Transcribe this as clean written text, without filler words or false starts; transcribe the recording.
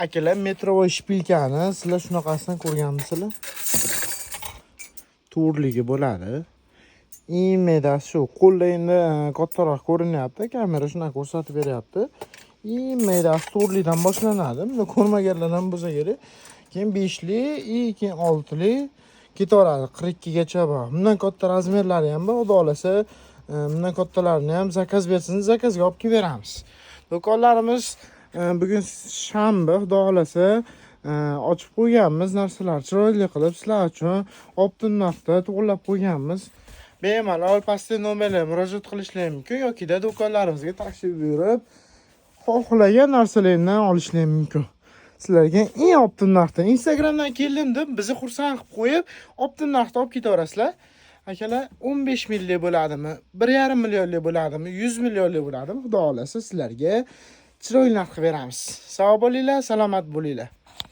Akalar, метровой шпилька ni sizlar shunaqasidan ko'rganmisizlar? To'rtligi bo'ladi. Imedasi shu. Qo'lda endi kattaroq ko'rinyapti, kamera shunaqa ko'rsatib beryapti. Imedasi to'rtlikdan boshlanadi. Buni ko'rmaganlar ham bo'lsa kerak. Keyin 5li и keyin 6li ketaveradi, 42gacha bor. Bundan katta размер lari ham bor. Xudo xohlasa, bundan kattalarini ham заказ bersangiz, заказ ga olib kelib beramiz. Do'konlarimiz bugun shanba, xudo xohlasa, ochib qo'yganmiz, narsalar chiroyli qilib sizlar uchun оптом narxda to'g'irlab qo'yganmiz. Bemalol pastdagi nomerlarga murojaat qilishlari mumkin yokida do'konlarimizga tashrif buyurib, xohlagan narsalarni olishlari mumkin. Sizlarga eng оптом narxda, Instagramdan keldim deb bizni xursand qilib qo'yib, оптом narxda olib ketaverasizlar. Akalar, 15 minglik bo'ladimi, 1,5 millionlik bo'ladimi, 100 millionlik bo'ladimi, xudo xohlasa, sizlarga chiroyli narx qilib beramiz. Sog' bo'linglar, salomat bo'linglar.